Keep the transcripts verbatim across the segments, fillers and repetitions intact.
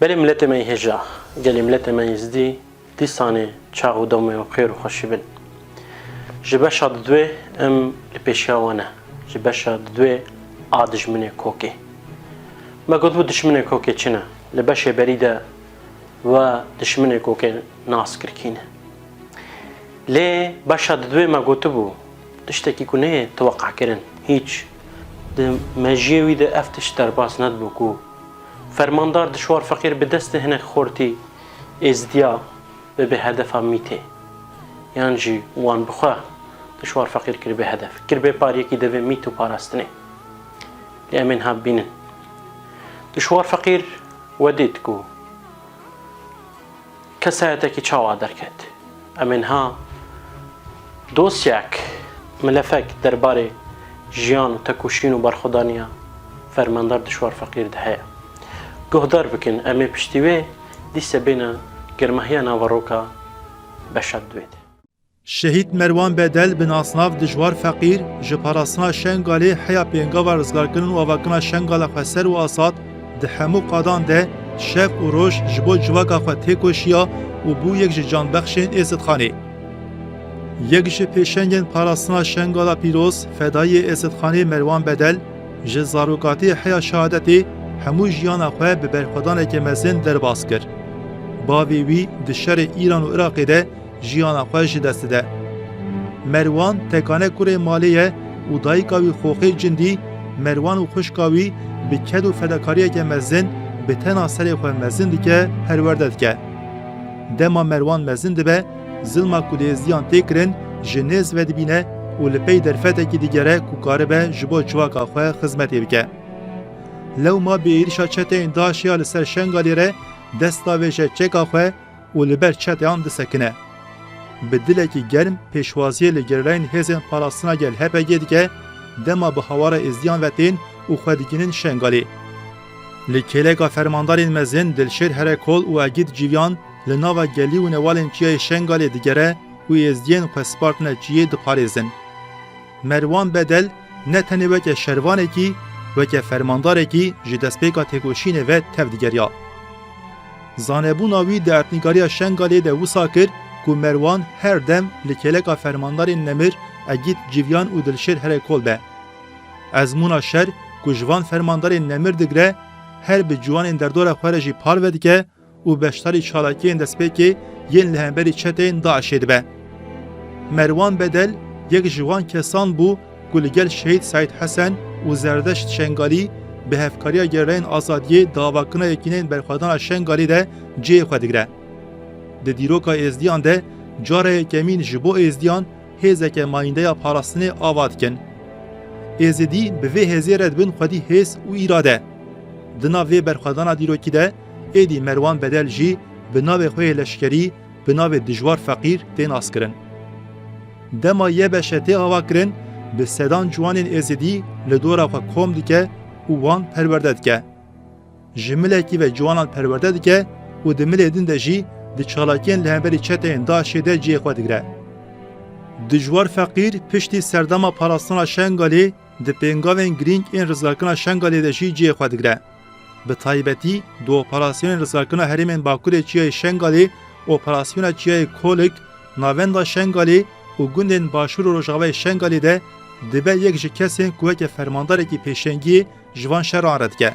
Belê miletê me yê hêja, gelê miletê me yê Êzidî, dîsanê çax û demê û xêr û xweşî bin. Ji beşa didwê em li pêşiya we ne. Ji beşa didwê a dijminê kokê. Me gotibû dijminê kokê çi ne? Li beşê berî de we dijminê kokê nas kir kî ne. Lê beşa didwê me gotibû, tiştekî ku neyê teweqekirin, hîç. Di mejiyê wî de ev tişt derbas nedibû ku fermandar Dişwar Feqîr bi destê hinek xortî Êzidiya bibe hedefa mîtê. Yan jî wan bi xwe Dişwar Feqîr kiribe hedef. Kiribe pariyekî devê mît û parastinê. Lê em ê niha bibînin. Dişwar Feqîr we dît ku kesayetekî çawa derket. Em ê niha dosyek, milefek derbarê jiyan û tekoşîn û berxwedaniya fermandar Dişwar Feqîr de heye. Guhdar bikin, em ê piştî wê dîse bêne germehiya naveroka beşa didwê de. Şehîd Merwan Bedel bi nasnav Dijwar Feqîr ji parastina Şengalê heya pêngava rizgarkirin û avakirina Şengala xweser û azad di hemû qadan de şev û roj ji bo civaka xwe têkoşiya û bû yek ji canbexşên Êzidxanê. Yek ji pêşengên parastina Şengala pîroz, fedayiyê Êzidxanê Merwan Bedel, ji zarokatiyê heya şehadetê hemû jiyana xwe bi berxwedaneke mezin derbas kir. Bavê wî di şerê Îran û Iraqê de jiyana xwe ji dest dide. Merwan tekane kurê malê ye û dayika wî Xoxê Cindî, Merwan û xwişka wî bi ked û fedakariyeke mezin bi tena serê xwe mezin dike, perwerde dike. Dema Merwan mezin dibe, zilma ku li Êzidiyan tê kirin ji nêz vedibîne û li pey derfetekî digere ku karibe ji bo civaka xwe xizmetê bike. Lewma bi êrîşa çeteyên DAIŞê ya li ser Şengalê re dest davêje çeka xwe û li ber çeteyan disekine. Bi dilekî germ pêşwaziyê li gerîlayên Hêzên Parastina Gel, H P G, dike, dema bi hawara Êzidiyan ve tên û xwe digihînin Şengalê. Li kêleka fermandarên mezin Dilşêr Herekol û Egîd Cîvyan li nava gelî û newalên Çiyayê Şengalê digere û Êzdiyên xwe spartine çiyê diparêzin. Merwan Bedel ne tenê weke şervanekî, weke fermandarekî ji destpêka têkoşînê ve tev digeriya. Zanebûna wî di erdnîgariya Şengalê de wisa kir ku Merwan her dem li kêleka fermandarên nemir Egîd Cîvyan û Dilşêr Herekol be. Ezmûna şer ku ji van fermandarên nemir digre, her bi ciwanên derdora xwe re jî parve dike û beşdarî çalakiyên destpêkê yên li hemberî çeteyên DAIŞê dibe. Merwan Bedel yek ji wan kesan bû ku li gel Şehîd Seîd Hesen û Zerdeşt Şengalî bi hevkariya Gerîlayên Azadiyê di avakirina yekîneyên berxwedana Şengalê de cihê xwe digire. Di dîroka Êzdiyan de cara yekemîn ji bo Êzdiyan hêzeke mayînde ya parastinê ava dikin. Êzidî bi vê hêzê re dibin xwedî hêz û îrade. Di nav vê berxwedana dîrokî de êdî Merwan Bedel jî bi navê xwe yê leşkerî, bi navê Dijwar Feqîr tê naskirin. Dema Y B Ş tê avakirin, bi sedan ciwanên Êzidî li dora xwe kom dike û wan perwerde dike. Ji milekî ve ciwanan perwerde dike û di milê din de jî di çalakiyên li hemberî çeteyên DAIŞê de cihê xwe digire. Dijwar Feqîr piştî serdema parastina Şengalê di pêngavên girîng ên rizgarkirina Şengalê de jî cihê xwe digire. Bi taybetî di operasyonên rizgarkirina herêmên bakurê çiyayê Şengalê, operasyona çiyayê Kolik, navenda Şengalê û gundên başûr û rojavayê Şengalê de dibe yek ji kesên ku weke fermandarekî pêşengiyê ji van şeran re dike.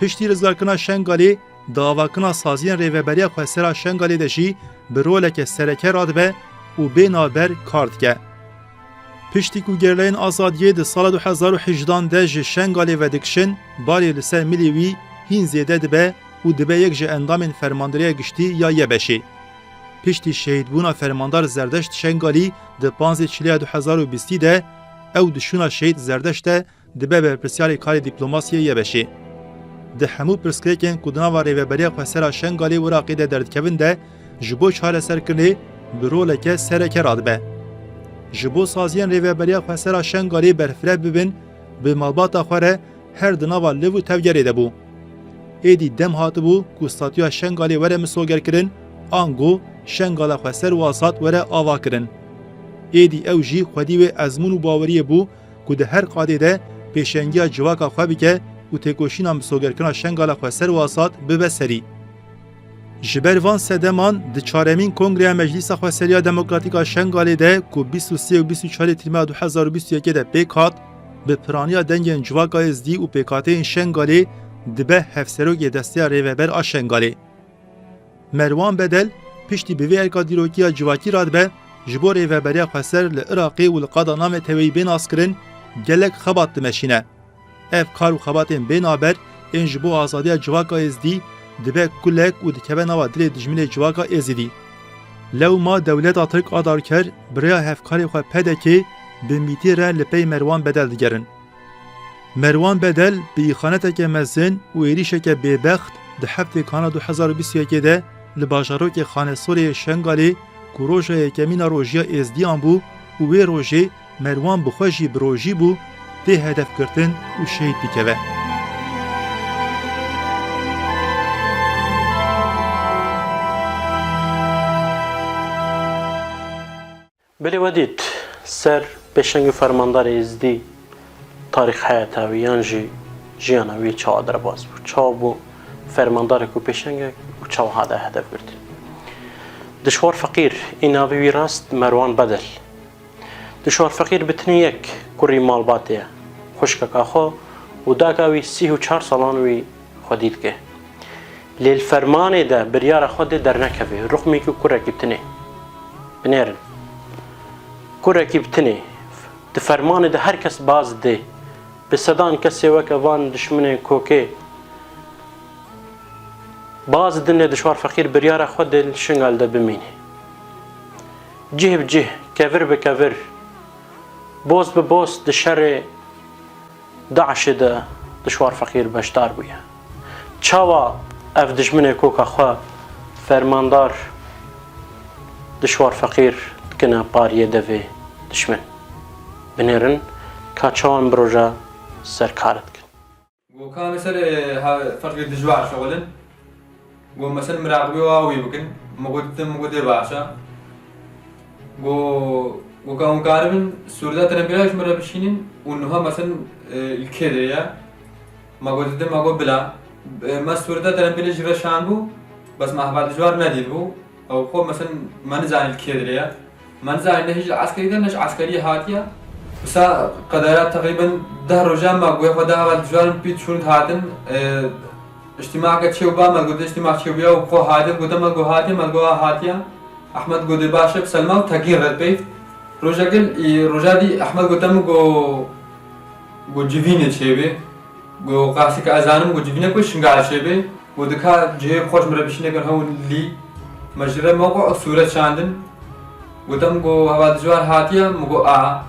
Piştî rizgarkirina Şengalê, di avakirina saziyên Rêveberiya Xwesera Şengalê de jî bi roleke sereke radibe û bê navber kar dike. Piştî ku Gerîlayên Azadiyê di sala du hezar û hejdehan de ji Şengalê vedikişin, barê li ser milê wî hîn zêde dibe û dibe yek ji endamên Fermandariya Giştî ya Y B Şê. Piştî şehîdbûna Fermandar Zerdeşt Şengalî di panzdê Çilîya du hezar û bîstî de, ew di şûna Şehîd Zerdeşt de dibe berpirsiyarê karê dîplomasiyê Y B Şê. Di hemû pirsgirêkên ku di nava Rêveberiya Xwesera Şengalê û Iraqê de derdikevin de, ji bo çareserkirinê bi roleke sereke radibe. Ji bo saziyên Rêveberiya Xwesera Şengalê berfireh bibin, bi malbata xwe re her di nava liv û tevgerê de bû. Êdî dem hatibû ku statûya Şengalê were misogerkirin, ango Şengala Xweser û Azad were avakirin. Êdî ew jî xwedî wê ezmûn û baweriyê bû ku di her qadê de pêşengiya civaka xwe bike û têkoşîna misogerkirina Şengalê xweser û azad bibe serî. Ji ber van sedeman di çaremîn Kongreya Meclîsa Xweseriya Demokratîk a Şengalê de ku bîst û sê û bîst û çarê Tîrmeha du hezar û bîst û yekê de pêk hat, bi piraniya dengên civaka êzdî û pêkhateyên Şengalê dibe hevserokê Desteya Rêveber a Şengalê. Merwan Bedel piştî bi vê erka dîrokî ya civakî radibe, ji bo rêveberiya xweser li Iraqê û li qada navneteweyî bê naskirin, gelek xebat dimeşîne. Ev kar û xebatên bê navber ên ji bo azadiya civaka êzdî dibe kulek û dikeve nava dilê dijminê civaka êzidî. Lewma dewleta Tirk a darker bi rêya hevkarê xwe P D K'ê bi mîtî re li pey Merwan Bedel digerin. Merwan Bedel bi îxaneteke mezin û êrîşeke bêbext di heftê Kana du hezar û bîst û yekê de li bajarokê Xanesorê yê Şengalê ku roja yekemîn a rojiya êzdiyan bû û wê rojê Merwan bi xwe jî bi rojî bû, tê hedefgirtin û şehîd dikeve. Belê we dît, ser pêşeng û fermandarê êzdî tarîx heyata wî yan jî jiyana wî çawa derbas bû, çawa bû fermandarek û pêşengek û çawa hate hedefgirtin. Dişwar Feqîr, ê navê wî rast Merwan Bedel. Dişwar Feqîr bi tenê yek kurî malbatê ye, xwişkeka xwe û daka wî sî û çar salan wî xwedî dike. Lê li fermanê de biryara xwe dê dernekeve, ruxmekî û kurekî bi tenê. Binêrin. Kurekî bi tenê. Di fermanê de her kes baz dê. Bi sedan kesê weke van dişminên kokê baz didin, lê Dişwar Feqîr biryara xwe dê li Şingal de bimîne. Cih bi cih, kevir bi kevir, boz bi boz di şerê DAIŞê de Dişwar Feqîr beşdar bûye. Çawa ev dijminê koka xwe fermandar Dişwar Feqîr dikine pariyê devê dişmin? Binêrin ka çawa em bi roja ser kar dikin. Go ka mesela, e, ha, Feqîr Dijwar şixulin. Go mesela miraqibê wa wî bikin. Min got, min got dê baş e. Go, go ka hûn karibin sûreta tenebîra ji min re bişînin û niha mesela, e, li kê de ye? Ma got, dê ma got bila. E, me sûreta tenebîrê ji re şandbû, bes me Heval Dijwar nedîtbû. Ew xwe mesela me nizanî li kê de ye. Me nizanî ne hîç li eskerî de ne ji eskeriyê hatiye. Wisa qedera teqrîben deh rojan me goya xwe da Heval Dijwar in pît şûn hatin. E, îctîmaka çêwba me gote îctîma çêwbiya û xwe hate gote me go hatiye me go ha hatiye. Ehmed go dê baş e, bi selma û tekîn re peyv. Rojek î, roja dî Ehmed gote min go, go civînê çêbê. Go qasî ke ez zanim go civînek wê Şingal çêbê. Go dika cihê xweş min re bişîne kin hewn lî. Me ji re mewqe û sûret şandin. Gote min go Heval Dijwar hatiye, min go a.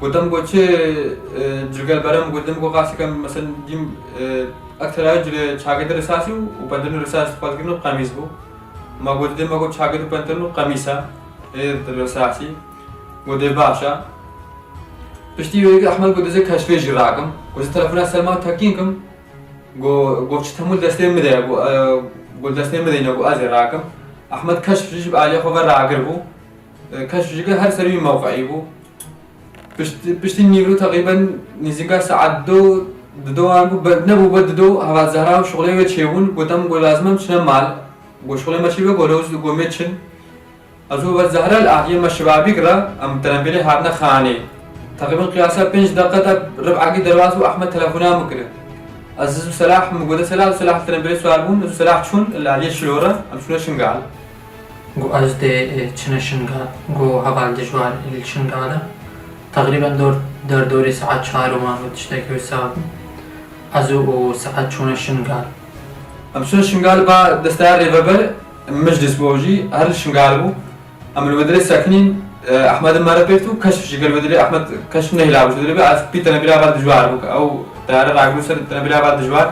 Gote min go çi, e, cilgelbere min gote min go qasî ke mesela dîm, e, ekterawê cilê çagê de risasî û, û pentirnû risas xwaz kirin û qemîs bû. Ma gote dê me go çagê de pentirnû qemîsa. Ê, risasî. Go dê baş e. Piştî wê Ehmed go dizê keşfê jî rakim. Go dizê telefona Selma tekîn kim. Go, go çi temû destê min de, go, e, go destê min de yine, go ez ê rakim. Ehmed keşf jî bi aliyê xwe ve ragir bû. E, keşf jî her serî wî mewqeî bû. Pişt-, piştî nîvro teqrîben nîzîka saet do, dido an bû, be-, nebû be dido, Heval Zehra û şixulê wê çêbûn, gotem go lazim em çine mal. Go şixulê me çî be, go lewz go mê çin. Ez û Zehra li aliyê me şibabîk re, em terembêlê hatine xanê. Teqrîben qiyasa pênc deqe te rib'ekî derbas bû, Ehmed telefona min kire. Ez û Selah, min gote Selah, Selah li terembêlê siwar bûn, ez û Selah çûn li aliyê Şilo re, em çûne Şingal. Go ez dê, e, çine Şingal. Go Heval Dijwar li Şingal e. Teqrîben dor-, derdorê saet çar û wan û tiştekî wisa bû. Ez û, û saet çûne Şingal. Em çûne Şingal ba desteya rêveber, meclis bo jî her li Şingal bû. Em li wê derê sekinîn, e, Ehmed me re pêk û keşf jî gel wê derê Ehmed keşf nehîla bû ji derê be, ez pî tenebîra Heval Dijwar bû. Ew teyare ragirû ser tenebîra Heval Dijwar.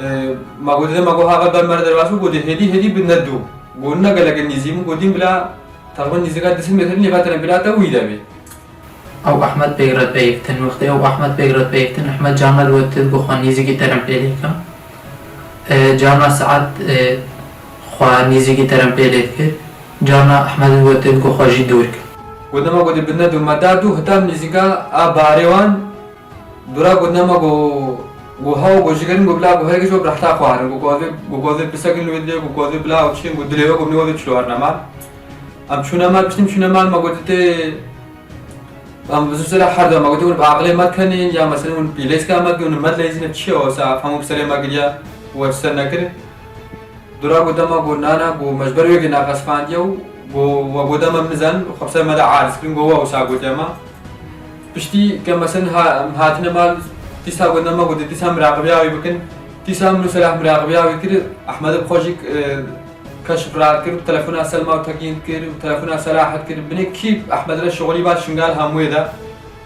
E, ma go dide, ma go hava ber me re derbas bû, go dê hêdî, hêdî bi ne dû. Go ne geleke nîzî min, go dîm bila teqrîben nîzîka du sed metre nêva tenebîra te wî de bê. Ew Ehmed pêk re peyivtin. Wextê ew Ehmed pêk re peyivtin, Ehmed carna li we did ku xwe nîzîkî terempêlê ke. E, carna saet, e, xwe nîzîkî terempêlê dikir. Carna Ehmed li we did ku xwe jî dûr kir. Go dema go dê bi ne dû me da dû, heta nîzîka a barê wan, Dora got nema, got, got hew, got jigerin, got bila, got hege ji we bi rehta xwarin, got, got vê, got, got vê bisekin li wê dilê, got, got vê bila û çin, got dilê we, got min got vê çilo warine mal. Em çûne mal, piştî em çûne mal, me got tê, em bi zû sera her de, me got hûn bi aqilê me dikenên, ya mesela hûn pîlêska me dikin, hûn me dileyzîne çi ye wesa, hemû bi serê me giriya, we ser nekir. Dora got dema got nana, got me ji ber wê naxezifandiye û got we got dema min nizanin, xwe bi ser me de aciz kirin, got we wisa gotiye me. Piştî ke mesen ha-, em hatine mal, dîsa got dema got dîsa miraqibiya wî bikin. Dîsa min û Selah miraqibiya wî kir, Ehmed bi xwe jî, e, keşif rahat kir, telefona Selma û Tekîn kir, telefona Selah kir, binê kî Ehmed re şixulî ba Şingal hemûyê de.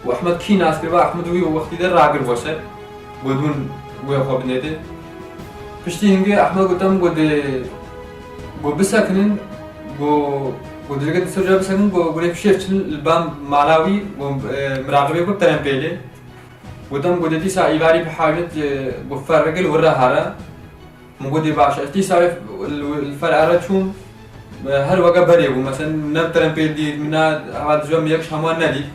Û Ehmed kî nas kir ba Ehmed wî wextî de ragir bo ser. Got hûn wê xwe binêdin. Piştî hingê Ehmed got em got dê, got bisekinin, got, got dilge di ser ca bisekinin, got, got lê fişêv çin li ba mala wî, got, e, miraqibê got terempêlê. Got em got dê dîsa îvarî bi hawînet, e, got ferreke li wir re here. Min got dê baş e. Dîsa li, li fer re çûm, e, her weke berê bû. Mesela ne terempêl dît, min na heval dijwa min yek ji hemû nedît.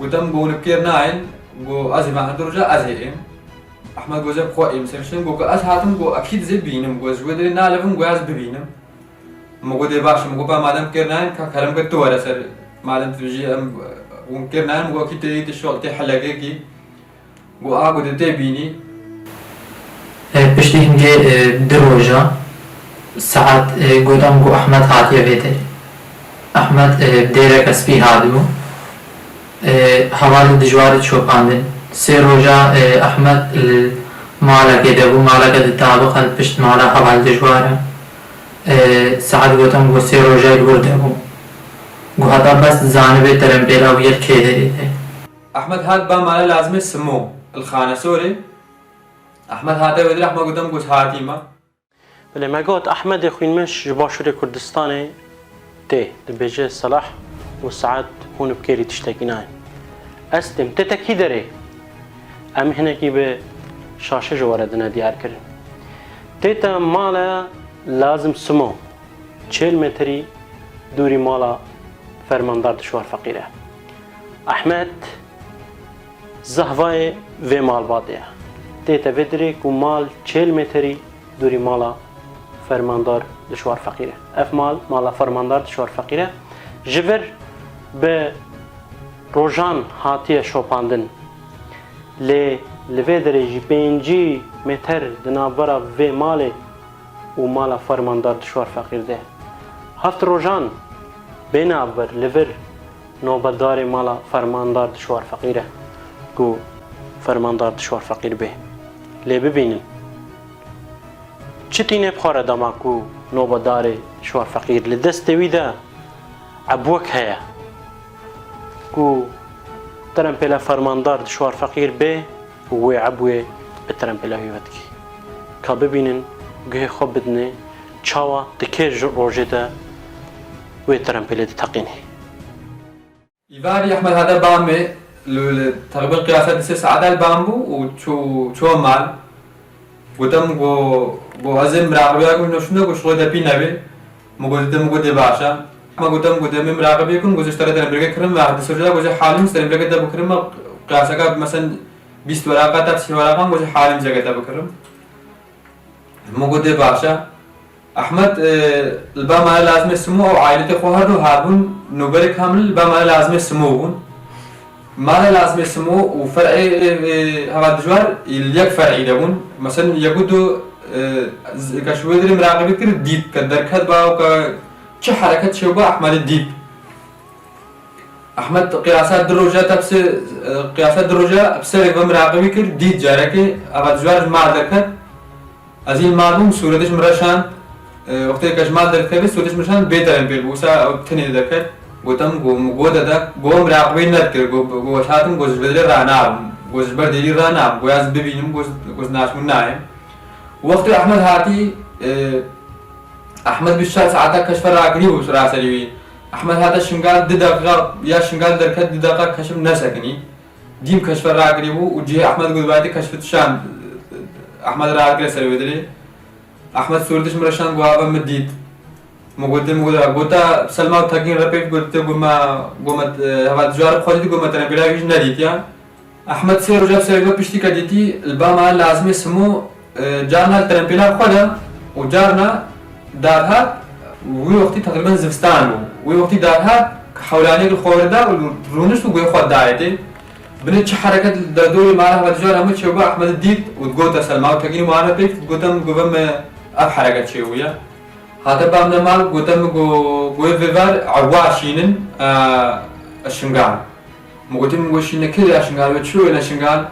Got em got hûn bi kêr nayên, got ez ê me her du roja ez ê êm. Ehmed got ez ê bi xwe êm ser şin, got ku ez hatim, got ekîd ez ê bînim, got ji wê derê nalevim, got ez bibînim. Min got dê baş e, min got ba madem kêr nayên, ka kerem ke tu were ser, madem tu jî em, hûn kêr nayên, min got ekîd tê, tê şol, tê helekekî. Got a, got dê tê bînî. E, piştî hingê, e, du roja saet, e, got em got Ehmed hatiye vê derê. Ehmed, e, bi dêreke spî hatibû. E, hevalê dijwarê çopandin. Sê roja, e, Ehmed li malekê de bû, maleke di tabiqe li pişt mala heval dijwar e. E, saet got em got sê roja li wir de bû. Got heta bes dizanibê terempêla wî yê li kê derê de. Ehmed hat ba mala lazimê Simo, li Xanesorê. Ehmed hate wê dirê, Ehmed got em got hatî me. Belê, me got Ehmedê xwînmeş ji Başûrê Kurdistanê tê, dibêje Selah û Sead hûn bi kêrî tiştekî nayên. Ez têm, tê te kî derê? Em hinekî bi şaşê ji we re dine diyar kirin. Tê te mala Lazim Simo, çêl metrî dûrî mala fermandar Dişwar Feqîr e. Ehmed zehvayê vê malbatê ye. Tê te vê dirê ku mal çêl metrî dûrî mala fermandar Dişwar Feqîr e. Ev mal, mala fermandar Dişwar Feqîr e. Ji vir bi rojan hatiye şopandin. Lê li vê derê jî pêncî meter di navbera vê malê û mala fermandar Dişwar Feqîr de. Heft rojan bê navber li vir nobedarê mala fermandar Dişwar Feqîr e, ku fermandar Dişwar Feqîr bê. Lê bibînin, çi tîne bi xwe re dema ku nobedarê Dişwar Feqîr li destê wî de ebwek heye, ku terempêla fermandar Dişwar Feqîr bê, û wê ebwê bi terempêla wî vedikî. Ka bibînin, guhê xwe bidinê, çawa di kê ji rojê de wê terempêlê diteqînê. Îvarî Ehmed hate ba me, li, li teqrîben qiyasa di sê saeta li ba min bû û çû, çû mal. Gotem go, go ez ê miraqibê ku hino şûnde ku şixulê depî nebe. Min got dide, min got dê baş e. Me gotem, got em ê miraqibê kun, got ez ji te re terempêleke kirim ve hadi soja, got ez ê halim ji terempêleke te bikirim, me qiyaseke, mesen bîst weraqa, te sî weraqa, got ez ê halim zeke te bikirim. Min got dê baş e. Ehmed, e, li ba mala Lazimê Simo û aîletê xwe her du hatibûn, nûberê kamil li ba mala Lazimê Simo bûn. Mala Lazimê Simo û fer'ê, e, e, Heval Dijwar li yek fer'î de bûn. Mesen yek û du, e, z-, ke ji wê dirê miraqibî kir, dît ke derket ba û ke çi hereket çêbû ba Ehmedê dît. Ehmed qiyasa du roja te bi se-, e, qiyasa du roja bi serê ve miraqibî kir, dît carekê Heval Dijwar ji mal derket. Ez ê li mal bûm, sûretê ji min re şand. E, wextê ke ji mal derkeve, sûretê ji min re şand, bê terempêl bû. Wisa ew tenê derket. Gotem, go, go dede, go miraqibê nedikir, go, go ez hatim, go ji vê derê ranabim. Go ji ber dêrî ranabim. Go ez bibînim, go, go ez naçim û nayêm. Wextê Ehmed hatî, e, Ehmed bîst çar saeta keşfe rakirî bû raserî wî. Ehmed hate Şingal du deqîqa, ya Şingal derket du deqîqa keşf nesekinî. Dîm keşfe rakirî bû û cihê Ehmed got, "Baytê keşfe tu şan." Ehmed rakire ser wê dilê. Ehmed sûretê ji min re şand, got, "Ava min dît." Min got, min got, "Gota Selma û Tekîn re pêk got, te got me, got me, e, Heval Dijwar bi xwe dît, got me te ne bêra wî jî nedît ya." Ehmed sê roja bi serê xwe piştî ke dîtî li ba me lazimê simo, e, carna li terempêla xwe de û carna dar hat, wî wextî teqrîben zivistan bû. Wî wextî dar hat, hewlaniyek li xwe were da û rûnişt û guhê xwe dayê tê. Binê çi hereket li derdorê mala hevalî car hemû çêbû, Ehmedî dît û digote Selma û Tekînî mala pêk digote min govê me ev hereket çêbûye. Hate ba min mal gote min go, goyê vê ver ewa şînin, e, e, Şingal. Min gotî min go şîne kê ya Şingal ve çi wêne Şingal?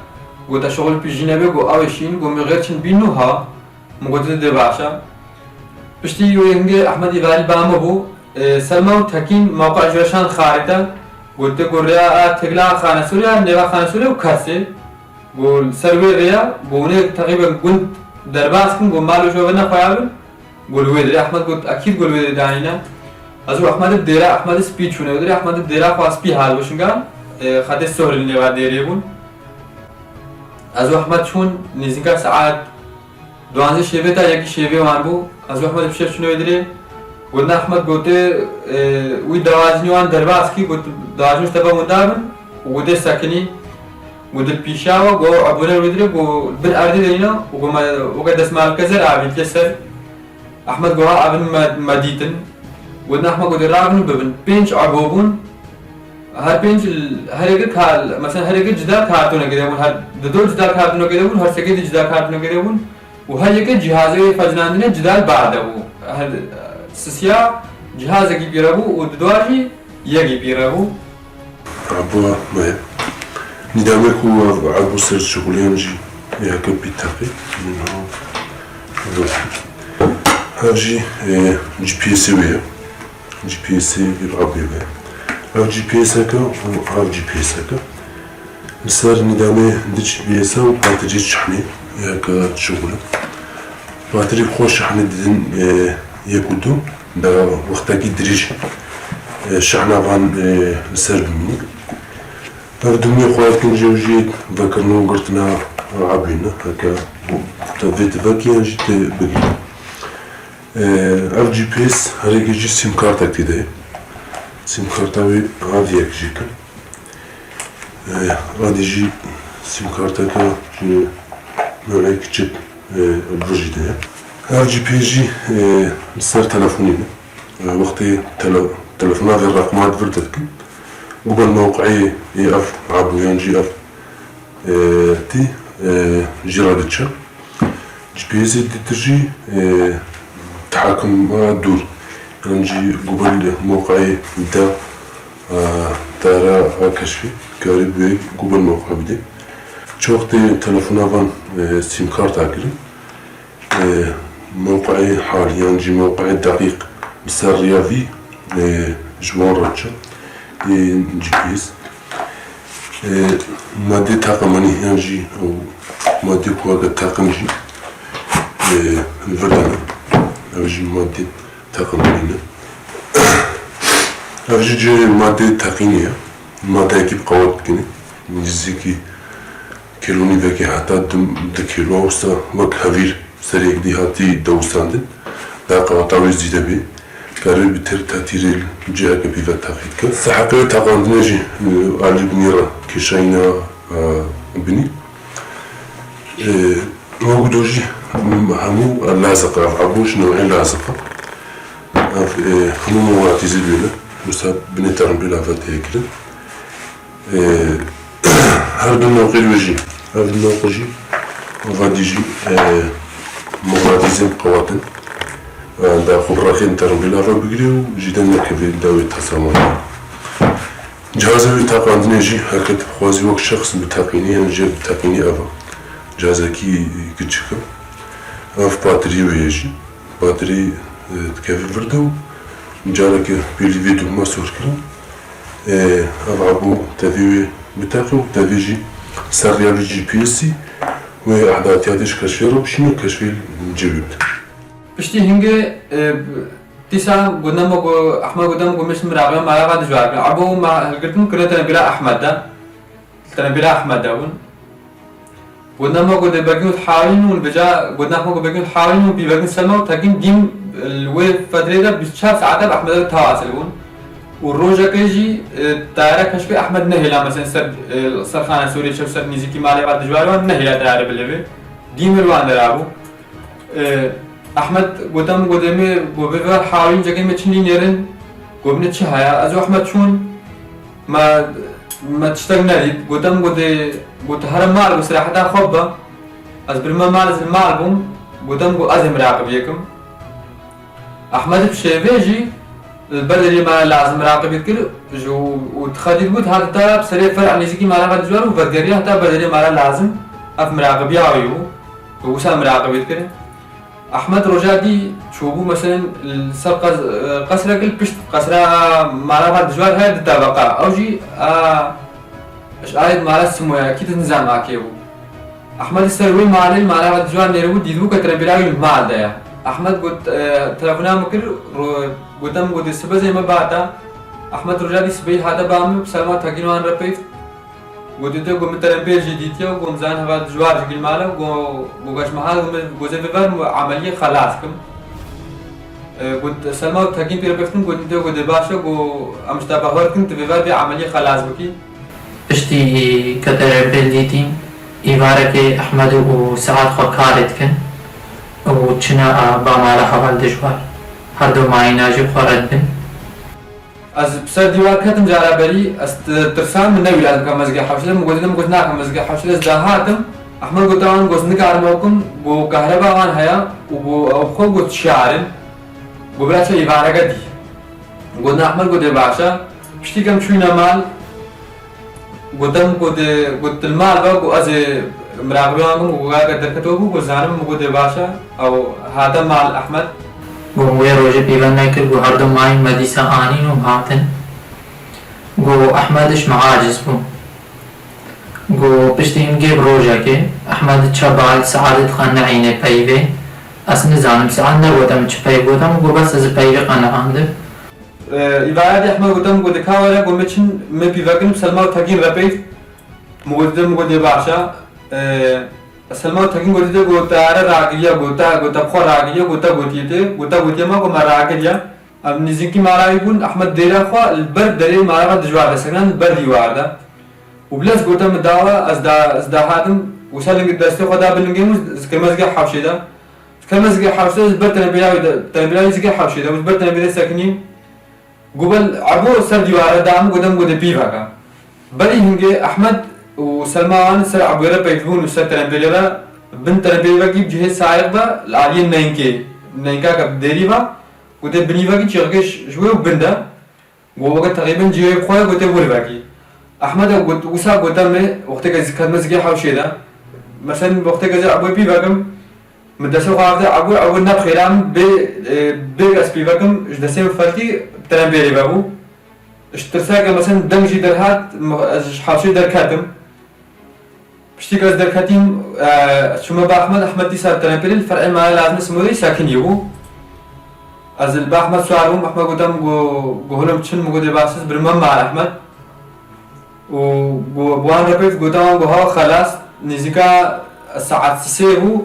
Gote şoxul pî jîne be go ew ê şîn, go min xêr çin bîn nû ha. Min gotî dê baş e. Piştî wê hingê Ehmedî verî ba min bû. E, Selma û Tekîn mewqe ji reşan xarîte. Gote go rêya a têgila Xanesorê ya, nêva Xanesorê û Kersê. Go li ser wê rêya, go hûnê teqrîben gund derbas kin, go mal û jove nexweya bin. Go li wê dirê Ehmed got, ekîd go li wê dirê danîne. Ez û Ehmed dêra, Ehmed spî çûne wê dirê, Ehmed dêra xwe spî hat bo Şingal, e, xetê Sohrê li nêva dêrê bûn. Ez û Ehmed çûn nêzîka saet duanzê şêvê ta yekî şêvê wan bû. Ez û Ehmed bi şev çûne wê dirê. Gotin Ehmed gotê, e, wî dawacînî wan derbas kî, got, dawacîn ji te ve winda bin û gotê sekinî. Got, dil pîşa we, got, ebûne wê dirê, got, bin erdê de îna û got, me, weke desmalke zer avîtiye ser. Ehmed got, ha, evin me, me dîtin. Gotin Ehmed gotê, ravin û bibin. Pênc ebo bûn. Her pênc, her yekê kar, mesela her yekê cida kartonekê de bûn. Her, di do cida kartonekê de bûn, her sekê de cida kartonekê de bûn. Û her yekê cihazê wê fecnandinê cida li bar de bû. Her sisiya cihazekî pî re bû û di dua jî yekî pî re bû. Ebo me. Nîdamê ku ev ebo ser şixulên jî yeke pî teqî. Min ha. Ev jî, e, G P S wê ye. G P S ê ev ebê ve. Ev G P S eke û ev G P S eke. Li ser nîdamê di G P S û patirî şehnê yeke şixul e. Patirî xwe şehnê didin, e, yek û du, da wextekî dirêj, e, şehna van, e, li ser bimînin. Ev dumê xwe dikin jî, ew jî vekirina û girtina ebê ne, heke te vê divekî yan jî tê bigirî. Ev G P S herêkê jî sîm kartek tê de ye. Sîm karta wê ev yek jî kin. Ev jî sîm karteke ji newê kiçik, ev jî de ye. Ev G P S jî, e, li ser telefonê ne. E, wextê tele-, telefona vê reqma di vir de dikin. Guban mewqeyê ev ebo yan jî ev, e, tî, e, jî re diçe. G P S ê dîtir jî, e, tehakum a dûr. Yan jî guban mewqeyê de, e, tara a keşfê. Karî bi wê guban mewqe bide. Çi wextê telefona van, e, sîm karta kirin. E, mewqeyê hal yan jî mewqeyê deqîq bi ser riya vî, e, ji wan re diçe, ê G P S. E, madê teqemanî yan jî ew madê ku weke teqim jî, e, li vir de ne. Ev jî madê teqemanî ne. Ev jî cihê madê teqînê ye. Madeyekî bi qewet dikinê. Nêzîkî kîlonî vekê heta du, du kîlo wisa wek hevîr serê yekdî hatî dewisandin. Da qeweta wê zîde bê. Karê bi tir tetîrê li ciheke pî ve teqî dike. Seheqê teqandinê jî, e, alî binî re kêşayîna, e, binî. E, wek do jî hemû laziq e, ev ebo ji newê laziq e. Ev, e, hemû mixnatîsî dibîne. Wisa binê termbêla ve tê kirin. Ê, her du noqê wê jî, ev noq jî, eva dî jî, ê, mixnatîsên qewat in. Ê, da xwe bi rexên termbêla ve bigirê û ji de nekevê dawê tesamanê. Cihazê wê teqandinê jî, heke tu bixwazî wek şexs biteqînî, yan jê biteqînî ev e. Cihazekî kiçik e. Ev patirî wê ye jî. Patirî, e, dikeve vir de û careke pêlî vê dûma sor kirin. E, ev ebo tevî wê biteqe û tevî jî ser riya vî G P S'î wê ehdatiya dê ji keşfê re bişîne, keşfê cê wê bide. Piştî hingê, e, dîsa gundema ku Ehmed gundema ku min ji min rabe mala ve dijwar kir. Ebo me hilgirtin kirine tenebîra Ehmed de. Li tenebîra Ehmed de bûn. Gotina me ku dê begîn û hawîn û li vêca gotina me ku begîn û hawîn û bî begîn Selma û Tekîn dîm li wê fetrê de bîst û çar saete bi Ehmedê re tewasil bûn. Û rojekê jî, e, tayara keşkê Ehmed nehêla, mesela ser, e, ser Xana Sûrê çew ser nêzîkî malê va dijwar wan nehêla tayare bileve. Dî mir wan derabû. E, Ehmed gotem, go demê, go vê ver hawîn cegê me çin lî nêrin. Go bine çi haya? Ez û Ehmed çûn. Me, me tiştek nedît. Gotem, go dê, go tu here mal, go siraheta xwe be. Ez birime mal, ez li mal bûm. Gotem, go ez ê miraqibiyê kim. Ehmed bi şêvê jî li ber deriyê me re lazim miraqibî dikir, ji û, û dixe dît got, heta te bi serê fer'a nêzîkî me re ve dijwar û vegeriya heta ber deriyê me re lazim ev miraqibîya wî bû. Û wisa miraqibî dikir. Ehmed roja dî çûbû, meselen, li ser qes-, qesrek li pişt qesra me re ve dijwar her di tebeqa. Ew jî, a, ji ayet me re simoyakî di nizam akê bû. Ehmed ser wê malê, li mala xwe dijwar nêribû, dîtibû ke terepêla wî li mal de ye. Ehmed got, e, telefona min kir, ro-, gotem, gotê, sibe zê me bata. Ehmed roja dî sibeyî hate ba min, bi Selma Tekîn wan re peyv. Gotê, te, got, min terepêl jî dîtiye û got, min zan heva dijwar jî li mal e, got, got, gaş meha, got, min, got, zê vê ver, min emeliyê xelas kim. E, got, Selma û Tekîn pê re peyv dikin, got, te, got, dê baş e, got, em ji te behwer dikin, tu vê ver bê emeliyê xelas bikî. Piştî ke terepêl dîtîn, îvarekê Ehmed û Sead xwe karê dikin û çine a ba mala heval dijwar. Her du mayîna jî xwe re dibin. Ez bi ser dîwar ketim cara berî, ez ti-, tirsam, min newî lazim ke mezgê hewşê de, min gotî, min got, nake mezgê hewşê de, ez dahatim. Ehmed gote wan, got, nikarim ew kim, got, kahreba wan heye û got, ew xwe, got, şiyarin. Got, bira çi îvareke dî. Got, na Ehmed, got, ê baş e. Piştî ke em çûyne mal, Gotem ku di, got, tu li mal be, ku ez ê miraqibiyan kim, ku gaka derketiwe bû, ku zanim, ku dê baş e, ew hate mal Ehmed. Got, wê rojê pîvan nekir, ku her du mayîn me dîsa anîn û hatin. Got, Ehmed ji me aciz bû. Got, piştî hingê bi rojekê, Ehmed çaba li saetê dixe nehînê peyvê. Ez nizanim, saet negote min çi peyv gote min, got, bes ez ê peyvê qeneqandim. E, îvarê dî Ehmed gote min, got, ka were, got, me çin, me pîvekin, Selma û Tekîn re peyv. Min got, min got, dê baş e. E, Selma û Tekîn gotî, dê, got, te here ragiriya, got, te, got, te bi xwe ragiriya, got, te gotiye tê, got, te gotiye me, got, me ragiriya. Em nêzîkî mala wî bûn, Ehmed dêra xwe li ber derê mala xwe dijwar de sekinan, li ber dîwar de. Û bilez gote min dawa, ez da, ez dahatim, wisa ling-, destê xwe da bin lingê min, ez kirmezgê hewşê de. Keme zikê hewşê, ji ber tenebêla wî de, tenebêla wî zikê hewşê de, ji ber tenebêlê sekinî. Gobel Ebo ser dîware da min, gotem, gotê pîveke. Berî hingê Ehmed û Selma wan ser Eboyê re peyv bûn û ser tenebêlê re, bin tenebêlê vekî bi cihê sayiq de, li aliyê neynkê, neynka ke bi dêrî ve, gotê binî vekî çêxikê ji, ji wê û bin de. Got, weke teqrîben cihê xwe ye, gotê wir vekî. Ehmed e got, wisa gote me, wextê ke ez ketime zikê hewşê de. Mesela wextê ke ez Eboyê pî vekim, min destê xwe avde Ebo, Ebo ne bi xêra min bê, e, bê ez pî vekim, ji destê min feltî tenebêlê vebû. Ji tirseke mesela deng jî derhat, ez ji hewşê derketim. Piştî ku ez derketîm, e, çûme ba Ehmed, Ehmed dîsa tenepêlê li fer'ê me lazim simûrê sekinî bû. Ez li ba Ehmed siwar bûm, Ehmed gotem, got, got, hilim çin, min gotê, bas, ez birime mal Ehmed. Û got, bi wan re peyv gote wan, got, ha, xelas, nêzîka saet sisê bû.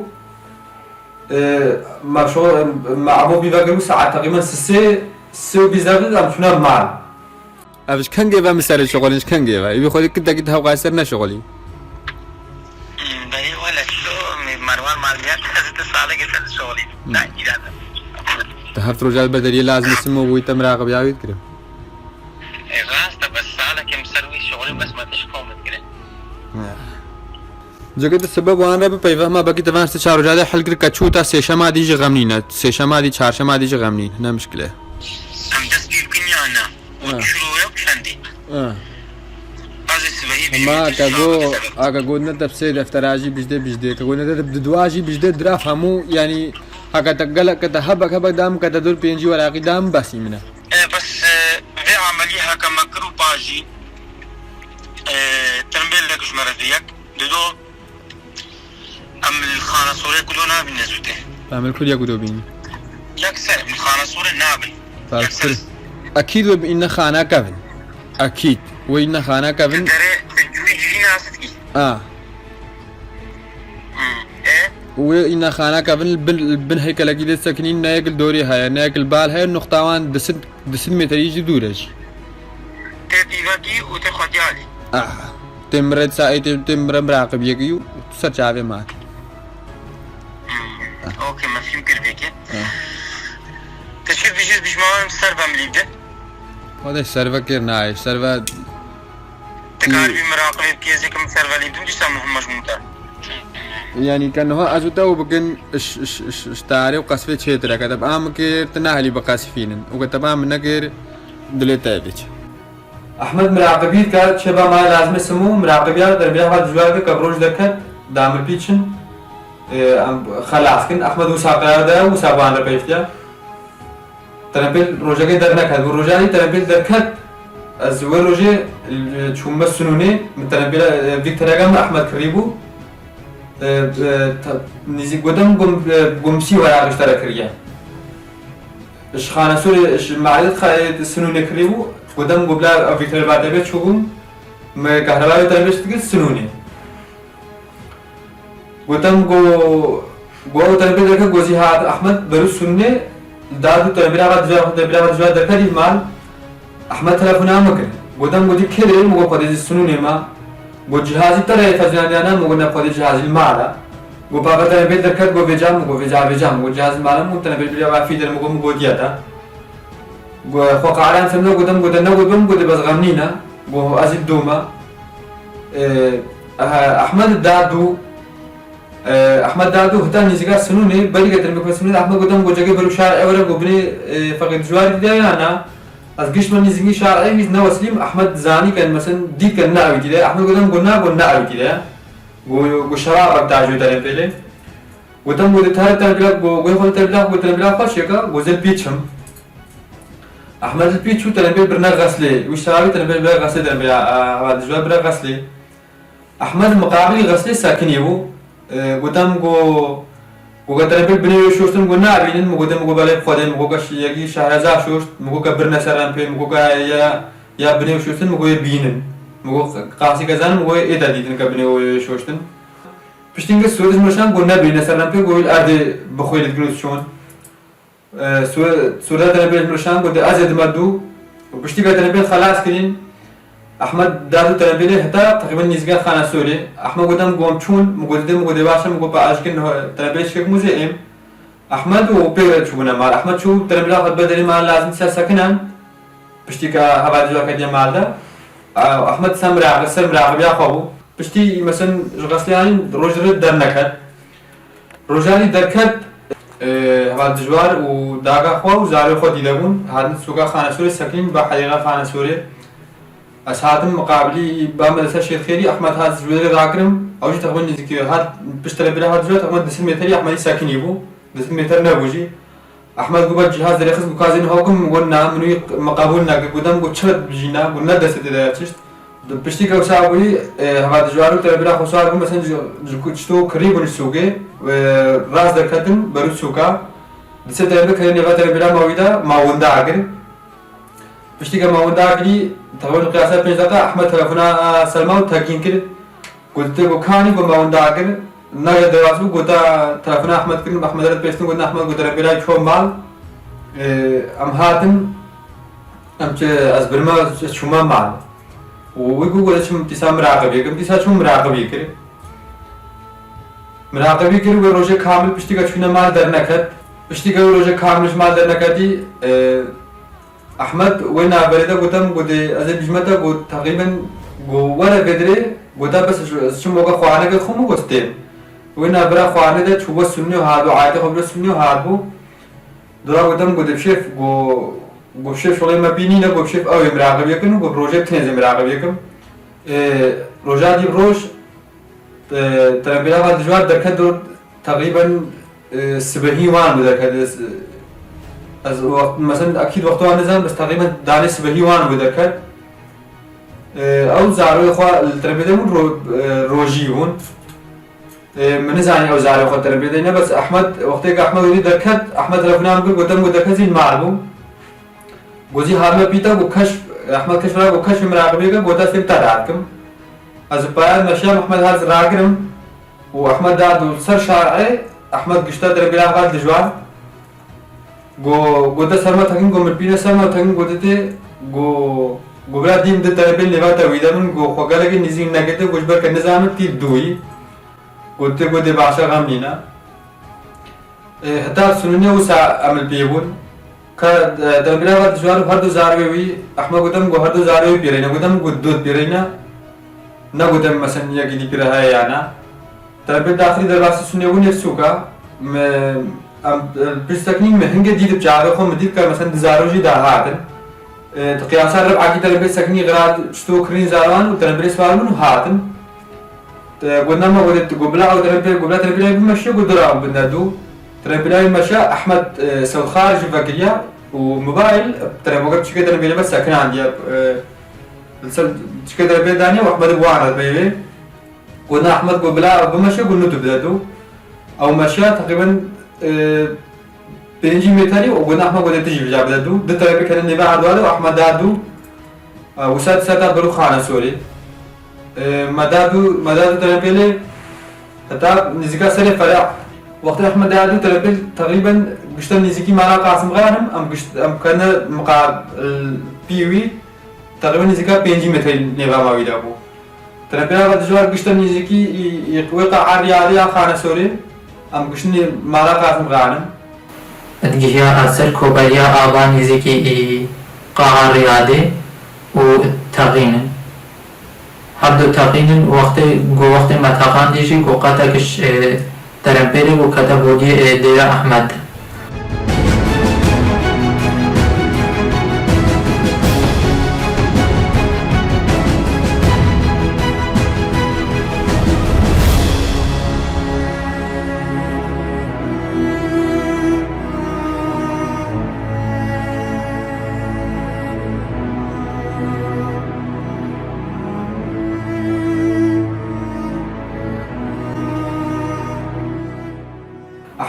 E, me şo-, me Ebo pî vekiribû saet teqrîben sisê, sê û bîst deqîq em çûne mal. Ev ji kengê ve min serê şixulin, ji kengê ve. Î wî xwedî kitekî di hewqayê ser neşixulî. Hmm, belê wele çilo, Merwan Malmiyat ez di salekê ser dişixulî. Hmm. Tekî de. Te heft roja li ber deriyê lazim sim û wî te miraqibiya wî dikirim. E, rast e, bes salekê min ser wî şixulî, bes me tişt kom dikirin. Ya. Ceke tu sebeb wan re bipeyve, hema bekî te van sê çar roja de hel kir, ke çû ta sêşema dî jî xem nîne. Sêşema dî, çarşema dî jî xem nîne. Ne mişkil e. Em dest pê bikin ya ne? Ha. Û çilo ye û çendî? Ha. Ez ê sibehî bêjim. Hema ke go, a ke go ne te bi sê deftera jî bijdê, bijdê. Ke go ne te bi dua jî bijdê, diraf hemû, yanî, heke te gelek, ke te hebek, hebek dam, ke te dor pêncî weraqî dam, besî min e. E, bes, e, vê emeliyê heke me kir û pa jî, e, tenbêlek ji me re dê yek, dido, em li Xana Sorê ku do nabîne zû tê. Em li kurya ku do bîn. Yek ser, em li Xana Sorê nabin. Yek ser. Ekîd we bi înne xana kevin. Ekîd. We înne xana kevin. Derê, tu cûyî jî nas dikî. A. Hmm. E? Wê îna xana kevin li bin, li bin heykelekî de sekinîn, ne yek li dorê heye, ne yek li bal heye, nuqta wan di sed, di sed metreyî jî dûr e jî. Wekî û tê xwediyalî. Ah, tê min re saetê, tê min re miraqibiyekî û tu ser çavê ma. Hmm, okey, me fîm kir vêkê. Ah. Teşkil bijîz bijmarim serve milî de. Xwedê serve kir nayê, serve. Tikar bî miraqibê piyêzê kim serve lî dim, dîsa muhim mecmû te. Yanî ke niha ez û te û bikin iş, iş, iş, iş tarê û qesfê çêtire ke te bi am kir, tu nahelî bi qesfînin. Û ke te bi am nekir, dilê te diç. Ehmed miraqibî dike, çêba ma lazim e simû, miraqibî ya derbîya xwe dijwar dike, ke bi roj derket, damir pîçin, e, em xelas kin. Ehmed wisa qerar de, wisa bi wan re peyştiya. Terempêl rojekê derneket, wê roja dî terempêl derket, ez wê rojê, e, çûme sinûnê, min terempêla, e, vî terega min Ehmed kirî bû. E, e, ta-, nîzî godem gum, e, gumsî wera giştere kiriye. Ji Xanesorê, ji Me'lid Xayê sinûnê kirî bû, godem go bila ev vî tereba te bê çûbûm, me kahrebayê te bê şt dikir sinûnê. Gotem go, go ew terebê derket, go zî hat Ehmed berû sinûnê, li dad û terebê ava dijwar, terebê ava dijwar derket î mal. Ehmed telefona min kir. Gotem go dî kê derê, min go xwedê zî sinûnê ma. Go cihazî te re yê tezînaniyana, min go ne xwedê cihazî li mal e. Go papa terebê derket, go vêca, min go vêca vêca, min go cihazî mal e, min go terebê bira va fî der, min go min go diye te. Go xwe qaran semde gotem, gote ne gotem, gote bes xemnîne. Go ez î dûme. E, eh, Ehmed dad û Ehmed dad û heta nîzika sinûnê, berî ke terebê sinûnê, Ehmed gotem go cegê berû şar ewre, go binê, e, feqê dijwarî tîde ya na? Ez gişt me nîzikî şar ev hîç ne weslîm, Ehmed zanî ke, mesen dît ke ne ewî tîde. Ehmed gotem go na, go ne ewî tîde. Go, go şerabek da jû terempêlê. Gotem go de tare terempêla, go, go xwe terempêla, go terempêla xwe çêka, go zel pîçim. Ehmed pîç û terempêl birine xeslê. Wî şerabî terempêl bire xeslê, terempêla, e, heval dijwar bire xeslê. Ehmed miqabilî xeslê sekinî bû. E, gotem go, go ke terempêl binê wê şoştin, go nabînin, min gote, min go belê bi Xwedê, min go ke ş-, yekî şehreza şoşt, min go ke birine ser rempê, min go ke ya, ya binê wê şoştin, min go yê bînin. Min go qasî ke zanin, min go yê êde dîtin ke binê wê şoştin. Piştî nge Sûrê ji min re şan, go nebîne ser rempê, go wî li erdê bi xwe lê dikin û diçûn. E, Sû-, Sûrda terebêl min şan, gote, "Ez ê dime dû." Û piştî ke terebêl xelas kirîn, Ehmed da dû terebêlê heta teqrîben nîzîka Xanesorê. Ehmed gote, "Min gom çûn." Min gote, "Min gote baş e." Min got, "Pa aşkin terebêl şikek muzê êm." Ehmed û pê re çûbûne mal. Ehmed çû terebêla xwe dibe derê mal lazim ser sekinan. Piştî ke heval dijwar ketiye mal de. E, Ehmed ser miraqi-, ser miraqibiya xwe bû. Piştî, mesen, ji xeslê anîn roj re derneket. Rojanî derket, e, heval dijwar û daga xwe û zarê xwe dîde bûn, hatin sûka Xanesorê sekinîn ba hedîqa Xanesorê. Ez hatim miqabilî ba medresa Şêxêrî, Ehmed hat ji wê rakirim, ew jî texmîn nêzîkî hat pişt terebêla hat dijwar, texmîn du sed metrî Ehmedî sekinî bû, du sed metr nebû jî. Ehmed got, "Ba cihaz derêxist, got, ka ez ê niha bikim?" Min got, "Na, min wî me qebûl nekir." Gotem, "Got çi dijî na?" Got, "Ne destê te de ya çişt." Piştî ke wisa bûyî, e, heval dijwar û terebêla xwe sar bû, mesen ji, ji ku-, çito kirî bûn ji sûkê, e, rast derketin berû sûka. Dise terebê kerê nêva terebêla ma wî de, ma winda kir. Piştî ke ma winda kirî, teqrîben qiyasa pênc deqa Ehmed telefona, e, Selma û tekîn kir. Got, "Te got kanî?" Got, "Me winda kir." Naja derbas bû, gota telefona Ehmed kirin, Ehmed re pêştin, gotin, "Ehmed, got, terebêla çû mal, e, em hatin, em çi, ez birime, ez çûme mal." Û wî got, "Got, çim dîsa miraqibî kim." Dîsa çû miraqibî kir. Miraqibî kir, wê rojê kamil piştî ke çûne mal derneket. Piştî ke wê rojê kamil ji mal derneketî, e, Ehmed wê navberê de gotem, gotê, "Ez ê bijime te," got, "teqrîben, got, were vê dirê," gota, "bes ez, ez çim weke xwarineke xwe min got stêm." Wê navbera xwarinê de çû bo sinûnê û hat bû, aîtê xwe bire sinûnê û hat bû. Dora gotem, gotê, "Bi şêf," got, "got bi şêf şolê me pî nîne," got, "bi şêf ew ê miraqibiyê kin û got, bi rojê tinê zê miraqibiyê kim." Ê, roja dî bi roj, e, terebêla xwe dijwar derket dor, teqrîben, e, sibehî wan bû derket. Ez, ez wext, mesen, ekîd wexta wan nizanim, bes teqrîben danê sibehî wan bû derket. E, ew zaroyê xwe li terebê de bûn, ro-, e, rojî bûn. E, min nizanî ew zarê xwe terebê de ne, bes Ehmed, wextê ke Ehmed wî derket, Ehmed telefona min kir, gotem, got derket zî li mal bû. Gozî hatime pîta, got keşf, Ehmed keşf ra, got keşf miraqibê ke, got ez têm te rakim. Ez bi paya meşiyam, Ehmed hat ragirim û Ehmed da du ser şar'ê, Ehmed gişta terebêla xwe dijwar. Go, gote serma tekin, go min pîne serma tekin, gote tê, go, Go bira dîm di terepên lêva te wî de min, go xwe gelekî nêzîk negirtin, go ji ber ke nizanim tî dûyî. Go ti go dê başa xem nîne. E, heta sunûnê wisa em li pê bûn. Ka, e, terepêla va dijwar û her du zarwê wî, Ehmed gote min go her du zarwê wî pîreyne, gote min go dot pîreyne. Negote min mesela yekî dî pîre heye ya ne. Terepêl daxilî derbasî sunê bû nêv sûka. Me, em, e, pişt sekinî me hingê dî di çavê xwe me dît ke mesela di zarojî dahatin. E, di qiyasa rib'akî terepêl sekinî xirat çito kirîn zaroan û terepêlê swar bûn û hatin. Te, got nema, got, got bila, got terepêl, got bila terepêlê bimeşe, got dura bin de dû. Terepêlê meşe, Ehmed, e, Sewdxar jî vekiriya û mobayl, terepêl, çike terepêlê me sekinandiye, e, li ser çike terepêlê daniye û Ehmed wan re peyvê. Got na Ehmed, got bila bimeşe, got nû tu bide dû. Ew meşe teqrîben, e, pêncî metrî û got na Ehmed, got tu jî vêca bide dû. Di terepêl kene nêve erdwade û Ehmed da dû. E, wisa di ser ta berû xane sorê. E, me da dû, me da dû terepêlê heta nêzîka serê fera. Wextê Ehmed da dû terepêl teqrîben gişte nêzîkî mala Qasim Xanim, em gişt-, em kene miqa, e, pî wî. Teqrîben nêzîka pêncî metrê nêva ma wî de bû. Terepêla va dijwar gişta nêzîkî î, î wê qa'a Riyadê ya Xanesorê, em giştî mala Qasim Xanim. Digihiya ser koberiya ava nêzîkî î qa'a Riyadê û teqînin. Her du teqînin wextê, go wextê me teqandî jî go qetek ji, e, Terempêlê û kete bodiyê ê Dêra Ehmed.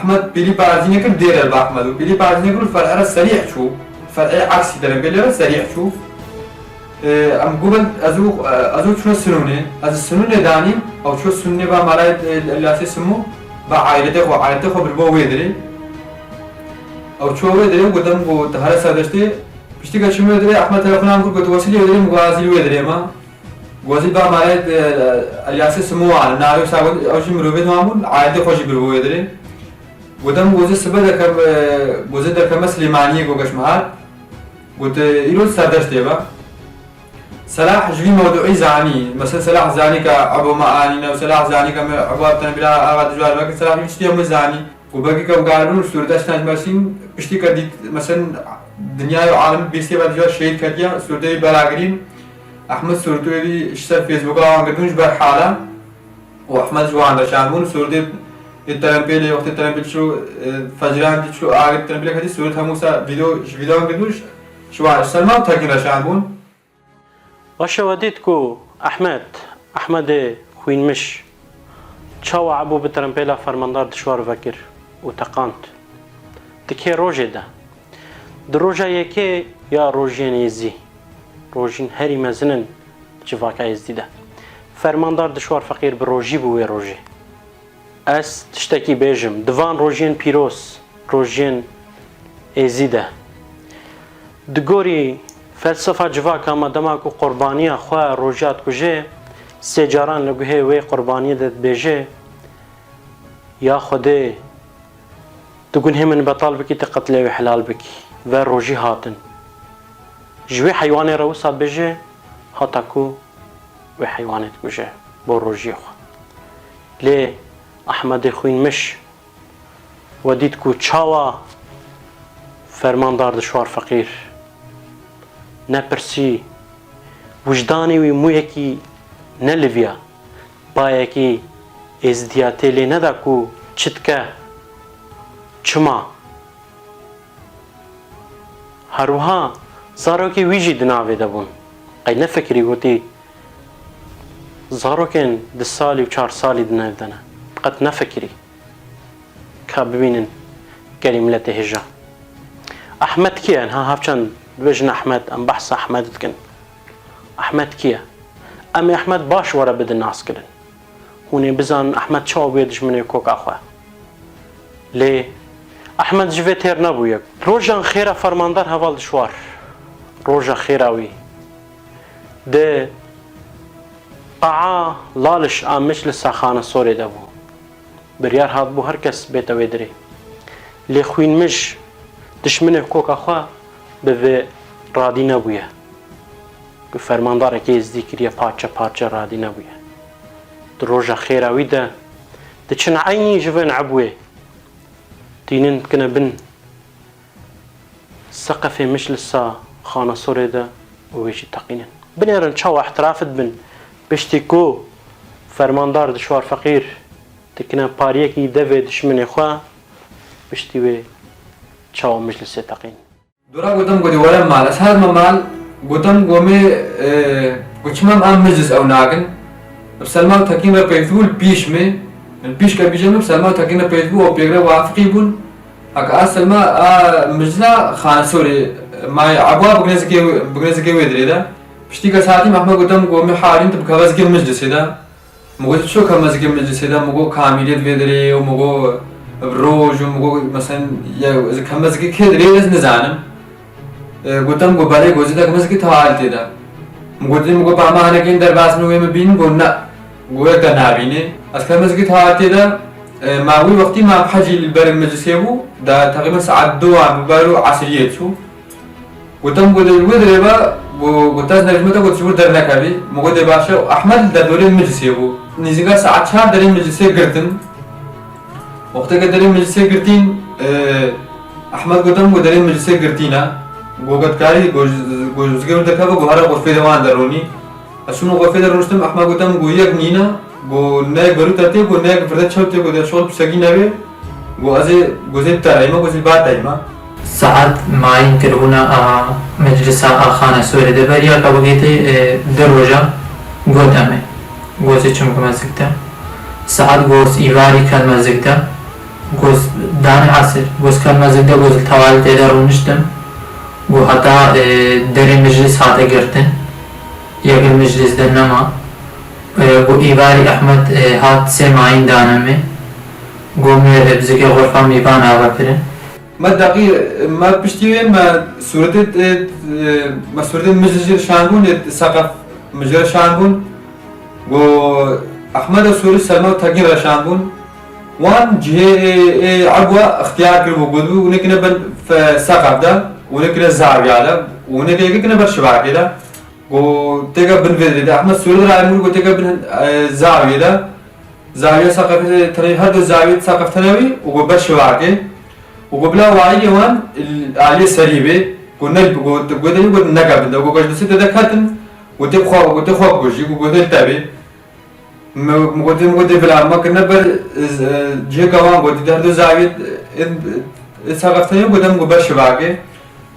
Ehmed pêlî parzî nekir, dêr el bi Ehmed û pêlî parzî nekir û fer'e re serîh çû. Fer'ê eksî derê bêlê re serîh çû. Em gubin ez û, ez û çûne sinûnê. Ez sinûnê danîm, ew çû sinûnê ba malay, e, Elyasê Simû, ba aîletê xwe, aîletê xwe bir bo wê dirê. Ew çû wê dirê, gotin ku tu here serdeştê. Piştî ke çû wê dirê, Ehmed telefonan kir, got, Wesilî wê dirê, min got, Azîl wê dirê ma. Gozî ba malê, e, Elyasê Simû wan, navê wisa got, ew jî mirovên wan bûn, aîletê xwe jî bir bo wê dirê. Gotin, Gozî sibe dekem, e, Gozî dekeme Silêmaniyê, got, geş me hat. Got, e, îro serdeştê be. Selah ji vî mewduî zanî. Mesela Selah zanî ke ebo me anîne û Selah zanî ke me ebo tenebîra ava dijwar veke. Selah vî tiştî hemû zanî. Ku belkî ke û garibin û sûrete şina ji me şîn, piştî ke dît, mesela dinyayê û alemî bîstê ve dijwar şehîd ketiye, sûretê wî bela girîn. Ehmed sûretê wî ji ser Facebooka wan girtin ji ber hala. Û Ehmed ji wan re şan bûn. Sûretê ê Terempêlê, wextê Terempêl çû, e, Fecran dî çû, agir Terempêlê ketî, sûret hemû sa vîdeo, ji vîdeoyan girtin û ji, ji wan, ji ser me û Tekîn re şan bûn. Paşê we dît ku Ehmed, Ehmedê xwînmiş, çawa ebû bi terempêla fermandar dişwar vekir û teqand. Di kê rojê de? Di roja yekê ya rojiyên êzî, rojên herî mezin in civaka êzdî de. Fermandar dişwar feqîr bi rojî bû wê rojê. Ez tiştekî bêjim, di van rojên pîroz, rojên êzî de, di gorî felsefa civaka me, dema ku qurbaniya xwe roja dikuje, sê caran li guhê wê qurbaniyê de dibêje, Ya Xwedê, tu gunhê min betal bikî, tu qetlê wê helal bikî. Ve rojî hatin. Ji wê heywanê re wisa bêje, hata ku wê heywanê dikuje bo rojiyê xwe. Lê Ehmedê xwînmiş we dît ku çawa fermandar dişwar feqîr nepirsî, wijdanê wî mûyekî neliviya, bayekî êzidiyatê lê neda ku çi dike, çima. Her wiha zarokê wî jî di navê de bûn. Qey nefikirî, gotî, zarokên du salî û çar salî di nav de ne. Qet nefikirî ka bibînin gerî miletê hêja. Ehmed kî ye? Niha hevçend dibêjin Ehmed, em behsa Ehmed dikin. Ehmed kî ye? Em ê Ehmed baş were bidin naskirin. Hûn ê bizanin Ehmed çawa bûye dijminê koka xwe. Lê Ehmed ji vê têr nebûye. Rojan xêra fermandar heval dişwar. Roja xêra wî. Di qe'a Laliş a Meclisa Xanesorê de bû. Biryar hatibû her kes bête wê dirê. Lê Xwînmij, dişminê koka xwe, bi vê radî nebûye. Ku fermandarekî êzdî kiriye, parçe parçe radî nebûye. Di roja xêra wî de diçin eynî ji vê nebûyê. Tînin dikine bin seqefê Meclisa Xanesorê de û wê jî teqînin. Binêrin çawa îhtiraf dibin, piştî ku fermandar Dişwar Feqîr dikine pariyekî devê dişminê xwe, piştî wê çawa Meclisê teqîn. Dora gotim ku dê were mal. Ez hatime mal, gotim ku me, e, ku çima em a meclis ew nakin. Bi Selma û Tekîn re peyvdibû li pîş me. Li pîş ke bîje me, bi Selma û Tekîn re peyvdibû û pêgre wafiqî bûn. Heke a Selma a meclisa Xanesorê, mayê Ebwa bi girêzikê wê, bi girêzikê wê dirê de. Piştî ke ez hatîm, Ehmed gotim ku me harîn tu bi keve zikê meclisê de. Min got, çi keme zikê meclisê de, min got, kamîlê divê dirê û min got, bi roj û min got, meselen, ya, ez keme zikê kê dirê ez nizanim. E, gotim, got, belê, got, zî de keme zikê tahaltê de. Min got, min got, ba me hinekên derbas min wê min bînin, got, ne. Got, yek de nabînê. Ez keme zikê tahaltê de, e, ma wî wextî ma hecî li ber meclisê bû, da teqrîben saet duan bi ber û esriyê çû. Gotim, got, wê dirê ve, got, got, ez nerîşme te, got, ji wir dernekevî. Min got, dê baş e, Ehmed li derdorê meclisê bû. Nêzîka saet çar derê meclisê girtin. Wexteke derê meclisê girtîn, e, Ehmed, gotim, got, derê meclisê girtîne. Got, got, karî, got, got, ji zikê wir derkeve, got, here xurfê de wan derûnî. Ez çûm xurfê de rûniştim, Ehmed, gotim, got, yek nîne, got, neyek berû te tê, got, neyek virde çew tê, got, ya şol pisekî nebe. Got, ez ê, got, zê tereyme, got, zê ba teyme. Saet mayîn kiribûna a meclisa a Xanesorê de beriya ke bigêtê, e, di roja got em ê. Got zê çimkime zik de. Saet got îvarî kelme zik de. Got danê esir. Got kelme zik de, got tewalê tê de rûniştim. Got heta, e, derê meclis hate girtin. Yek li meclis de nema. E, got îvarî Ehmed, e, hat sê mayîn dane me. Got me, e, bi zikê xurfa mîvan ava kirin. Me deqî, me piştî wê me sûretê, e, e, me sûretê meclis jî şandbûn, e, seqef meclis şandbûn. Got Ehmed û sûret Selma û Tegîn re şandbûn. Wan cihê, e, e, Ebwa ixtiyar kiribû, gotibû, hûn ê kine ber fe-, seqef de, hûn ê kine zawiya de, hûn ê kine ber şibakê de. Got têke bin vê dirê de. Ehmed sûret re emûr got têke bin, e, zawiyê de. Zawiya seqefê tenê her du zawiyê seqef tenewî û got ber şivakê. Û got bila wayîrê wan aliyê serî bê. Got ne, got, got, got neke bin de. Got, got destê te de ketin. Got tê xwe, got tê xwe bikujî. Got, got te bê. Me, me got, me got bila me kirine ber, e, cihêka wan got, di her du zaviyê, e, e, seqef tenê got em got ber şivakê.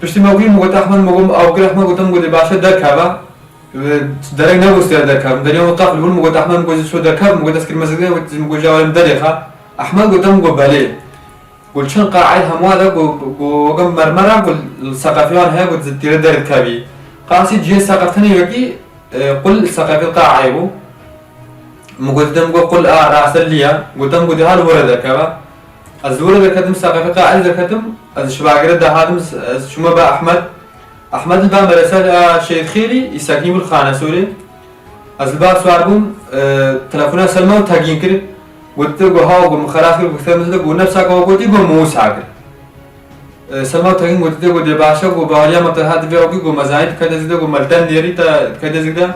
Piştî me kir, me got Ehmed, me got ew kir Ehmed, got em got baş e derkeve. Derek nebû sê derkevim. Deriyê min qefil bûn, min got, Ehmed, min got, ji so derkev, min got, ez kirime zikê, min got, ji awa min derêxe. Ehmed got, min got, belê. Got, çin qaê hemwa de, got, got, weke mermera, got, seqefiyan heye, got, tîre derdikevî. Qasî cihê seqef tenê wekî, e, qul seqefê qaê bû. Min got, dem got, qul a, rasteliya. Got, dem got, hal were derkeve. Ez were derketim, seqefê qaê derketim, ez ji bagire dahatim, ez çûme ba Ehmed. Ehmed li ba meresa a Şehîd Xêrî, î sekinî bû li Xanesorê. Ez li ba siwar bûm, e, telefona Selma û Tegîn kir. Got, te got, hawa, got, min xelas kir, got, te min zide, got, nefsa ka gotî, got, min wisa kir. E, Selma û Tegîn got, te got, dê baş e, got, baweriya me te hat vê awkî, got, me zanî, dikete zide, got, me li den dêrî, te dikete zide.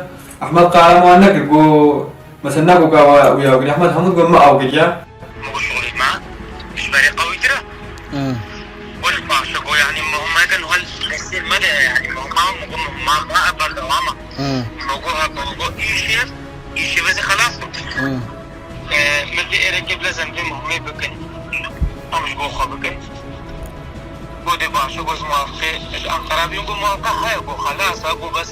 Ehmed qala me wan nekir, got, Mesela, ne goka wa, wî awgirî. Ehmed Hemûd got, me awgiriya. Min got, şixulê me ji berê qewîtir e. Hmm. Got, baş e, got, yanî, muhim me kin hal destê me de, yanî, muhim me, min got, muhim me, me berdewam e. Hmm. Min got, heko, got, îşev, îşev ez ê xelas bikim. Hmm. E, min vê êrekê bila zendê muhimê bikin. Em ji bo xwe bikin. Got, dê baş e, got, muwafiqê ji Ankara bîn, got, muwafiqe heye, got, xelas e, got, bes.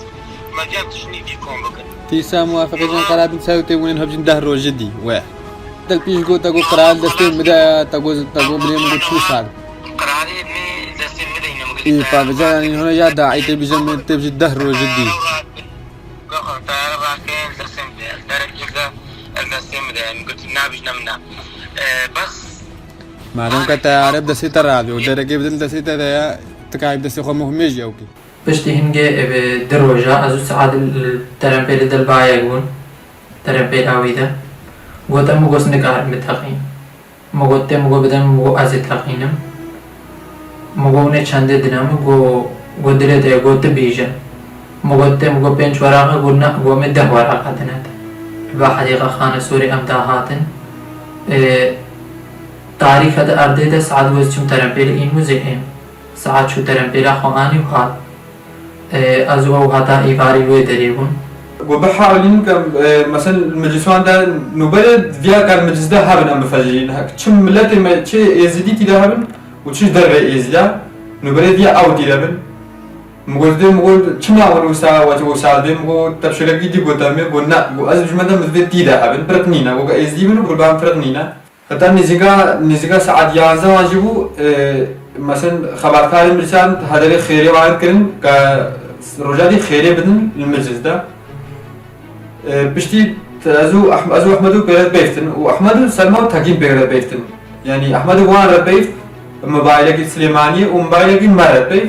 Tîsa muwafiqê jin qerar bin ser û tê winin hevjin deh rojî dî we. Te pîş got, te got qerar destê min de, te got, te got binê min got çû sal. Qerarê min destê min de yine min got. Î pa vêca yanî hona ya daî tê bîje min tê bîje deh rojî dî. Teyare rake destê min de, derek de destê min de, min got nabîjne min de. E, bes. Madem ke teyare bi destê te radî û derekê bi dil destê te de ya, tu kayî bi destê xwe muhimê jî ew kî. Piştî hingê eve di roja ez û Sead li terempêlê de li ba yek bûn, terempêla wî de. Gote min got nikarim biteqînim. Min got tê min got bide min got ez ê teqînim. Min got hûn ê çendê dine min got got dilê te got tu bîje. Min got tê min got pênc weraqa got ne got min deh weraqa dine te. Li ba hedîqa Xanesorê em dahatin. Ê, tarîka di erdê de Sead got ez çim terempêlê îmûzê êm. Sead çû terempêla xwe anî û hat. Ê, ez û ew heta îvarî wê derê bûn. Got bihawilîn ke, e, meselen li mecliswan de nûberê viya ke li meclis de hebin em bifejirîn. Çi miletê me, çi êzidî tî de hebin û çi ji dervê êzî de nûberê viya ew tî de bin. Min got dê, min got çima hûn wisa, wisa dibê? Min got tepşirekî dî got em ê. Got ne. Got ez ji me de min divê tî de hebin. Firq nîne. Got êzidî bin û qurban firq nîne. Heta nêzîka, nêzîka saet yanzdeh wan jî bû, e, meselen xebatkarên meclisan hederê xêrê wan kirin ke rojadî xêrê bidin li meclis de. E, piştî te-, ez û Ehm-, ez û Ehmed û pêre peyvtin û Ehmed û Selma û Tekîn pêre peyvtin. Yanî Ehmed û wan re peyv, mobaylekî Silêmaniyê û mobaylekî me re peyv.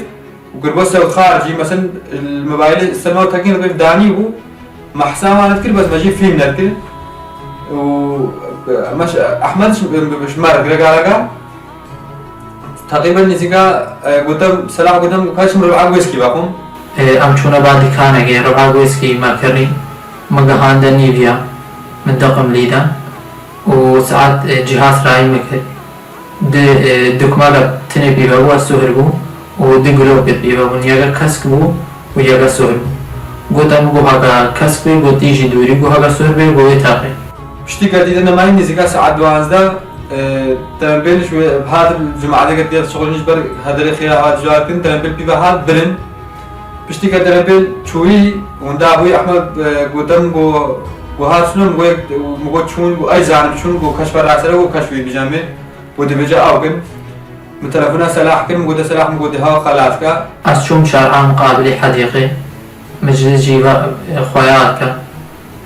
Û Girbo Sewxar jî, meselen, li mobaylê Selma û Tekîn re danî bû, me hesaba nedikir, bes me jî fîm nedikir. Û me ji Ehmed ji, ji me re girek arega. Teqrîben nêzîka, e, gotem, Selah gotem, ka çim rib'a wêskî vexwim. E, em çûne ba dikanekê, rib'a wêskî me kirî, me gihande nîviya, min deqim lî de û saet, e, cihaz rayî min kir. Di, e, dukmaka tinê pîve bû, ez suhir bû û di gulokê pîve bûn. Yeke kesk bû û yeke suhir bû. Gote min, got heke kesk bê, got tî jî dûrî, got heke suhir bê, got wê teqê. Piştî ke dîtin nemayî nêzîka saet duwazdeh, e, terempêl ji wê hat, cumadê ke diya şixulîn ji ber hederê xêra hat cuar kirin, terempêl pîve hat birin. Piştî ke terempêl çûyî, winda bûyî Ehmed, e, gote min, got, got hat şûn, got, got çûn, got ey zanim çûn, got keş ve rasere, got keş wî bijemê. Got dibêje ew kin. Min telefona Selah kir, min gote Selah, min got diha xelat ke. Ez çûm şer'a miqabilê hedîqê. Meclis jî ve, e, xweya ke.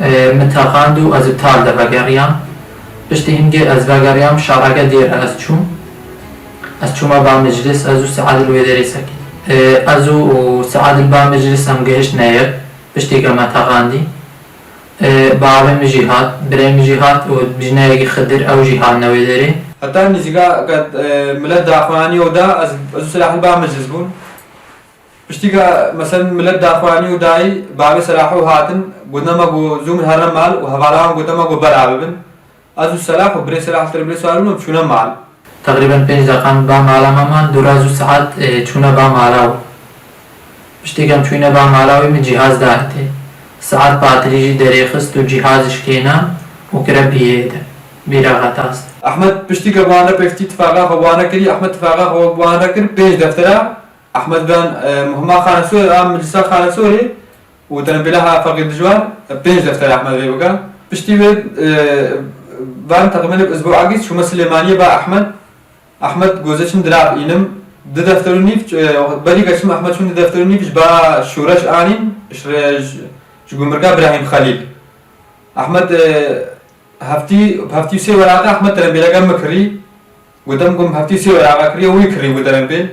E, min teqand û ez bi tal de vegeriyam. Piştî hingê ez vegeriyam, şer'eke dêr ez çûm. Ez çûme ba meclis, ez û Sead li wê derê sekî. E, ez û, û Sead li ba meclis em gihiştine yek. Piştî ke me teqandî. E, bavê min jî hat, birê min jî hat û jineyekî Xidir, ew jî hatine wê derê. Heta nêzîka ke, e, milet daxuyanî û da, ez, ez û Selah li ba meclis bûn. Piştî ke, meselen, milet daxuyanî û dayî, bavê Selah û hatin, gotine me got zû min herine mal û hevala wan gote me got bela bibin. Ez û Selah û birê Selah li terempêlê siwar bûn û çûne mal. Teqrîben pênc deqan ba mala me man, dûra ez û Sead, e, çûne ba mala wî. Piştî ke em çûyîne ba mala wî, min cîhaz dayê tê. Sead patilî jî derêxist û cîhaz ji kêna û kire biyê de. Bîra xetast. Ehmed piştî ke bi wan re pêvtî tifaqa xwe bi wan re kirî, Ehmed tifaqa xwe bi wan re kir, pênc deftera Ehmed ben, e, muhima Xanesorê, a meclisa Xanesorê, û tenê bêla ha feqîr dijwar, pênc defter Ehmed vê bike. Piştî wê, e, van teqrîben bi isbu'akî çûme Silêmaniyê ba Ehmed. Ehmed goze çim dirab înim. Di defter û nîv, e, berî ke çim Ehmed çûn di defter û nîv ji ba Şûreş anîn, ji re-, ji, ji gumrika Birahîm Xelîl. Ehmed, e, heftî, heftî û sê weraqa Ehmed tenê bêleke min kirî. Gotem ku min heftî û sê weraqa kiriye, wî kirî bû tenê bê.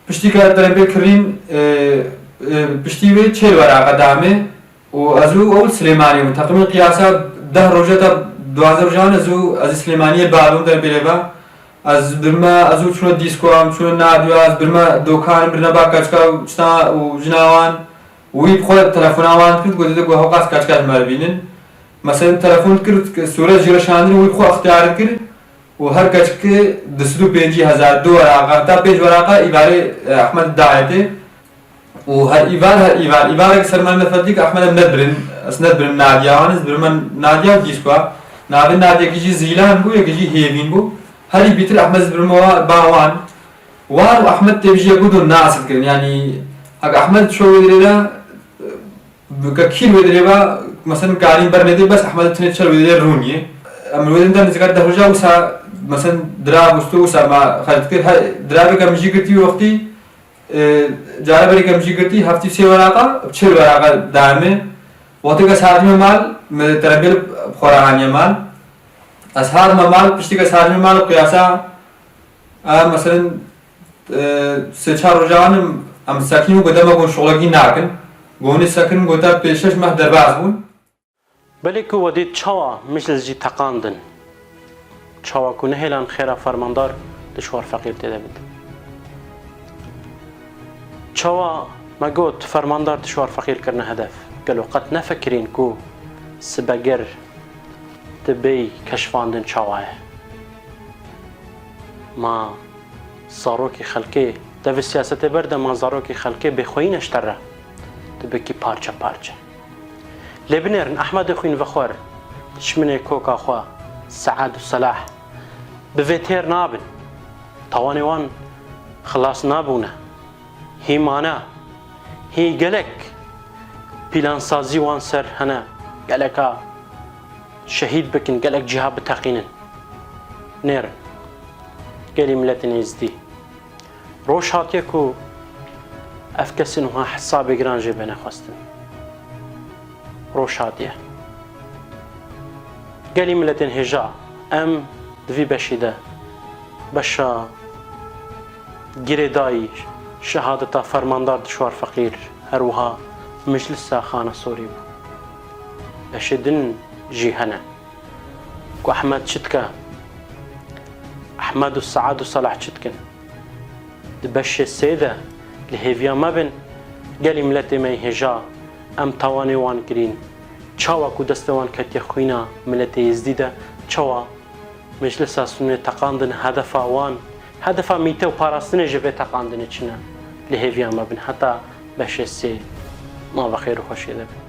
Piştî ke terempêl kirîn, e, e, piştî wê çêl weraqa dame û ez û ew Silêmanî bûn. Teqrîben qiyasa deh roja ta duwazdeh rojan ez û ez ê Silêmaniyê li ba bûm terempêlê ve. Ez birme, ez û çûne dîskoya, em çûne nadiya, ez birme dokan, birine ba keçika û çita û jina wan. Wî bi xwe telefona wan dikir, gote de ku hewqas keçika ji me re bînin. Meselen telefon dikir, sûret jî re şandin, wî bi xwe extiyar dikir. û her keçikê du sed û pêncî hezar, du weraqa, heta pênc weraqa îvarê, e, Ehmed dayê tê. Û her îvar, her îvar, îvarek ser me nefetlî ke Ehmed em nedbirin, ez nedbirim nadiya wan, ez birime nadiya û dîskoa. Navê nadiyekî jî Zîlan bû, yekî jî Hêvîn bû. Herî bîtir Ehmed ez birime wa, ba wan. Wan û Ehmed tê bijî yek û du nas dikirin. Yanî, hek Ehmed çû wê derê de, Bi ke kîr wê dirê ve, meselen, karîn bernedê, bes Ehmed tinê çer wê dirê rûniyê. Em wê din de nizika deh roja wisa, meselen, dira gusto wisa me xerc dikir. He, dira vê ke min jî girtî wê wextî, e, cara berê ke min jî girtî, heftî sê weraqa, çil weraqa dayê me. Wextê ke ez hatime mal, me terempêl xwe re aniye mal. Ez hatime mal, piştî ke ez hatime mal, qiyasa, e, meselen, e, sê çar roja anim, Em sekîn û ku dema ku şolekî nakin, ku hûn ê sekinin ku te pêşeş meh derbas bûn. Belê ku we dît çawa miclis jî teqandin. Çawa ku nehêlan xêra fermandar di şwar feqîr tê de bit. Çawa me got fermandar di şwar feqîr kirine hedef. Gelo qet nefekirîn ku sibegir dibê keşfandin çawa ye. Ma zarokê xelkê, devê siyasetê berde ma zarokê xelkê bêxweyî ne ji te re. Tu bikî parçe parçe. Lê binêrin Ehmedê xwîn vexwer, dişminê koka xwe, Sead û Selah, bi vê têr nabin. Tawanê wan xilas nabûne. Hî mane, hî gelek pîlansazî wan ser hene, geleka şehîd bikin, gelek cîha biteqînin. Nêrin. Gelî miletên êzdî. Roj hatiye ku ev kesên wiha hesabê giran jê bêne xwestin. Roj hatiye. Gelî miletên hêja, em di vî beşê de beşa girêdayî şehadeta fermandar Dişwar Feqîr, her wiha Meclisa Xana Sorî bû. Beşê din jî hene. Ku Ehmed çi dike? Ehmed û Sead û Selah çi dikin? Di beşê sê de li hêviya me bin, gelî miletê me yê hêja, em tawanê wan kirîn. Çawa ku destê wan ketiye xwîna miletê Êzdî de, çawa Meclisa Sunê teqandin, hedefa wan, hedefa mîte û parastinê ji vê teqandinê çi ne? Li hêviya me bin, heta beşê sê ma bi xêr û xweşiyê de bin.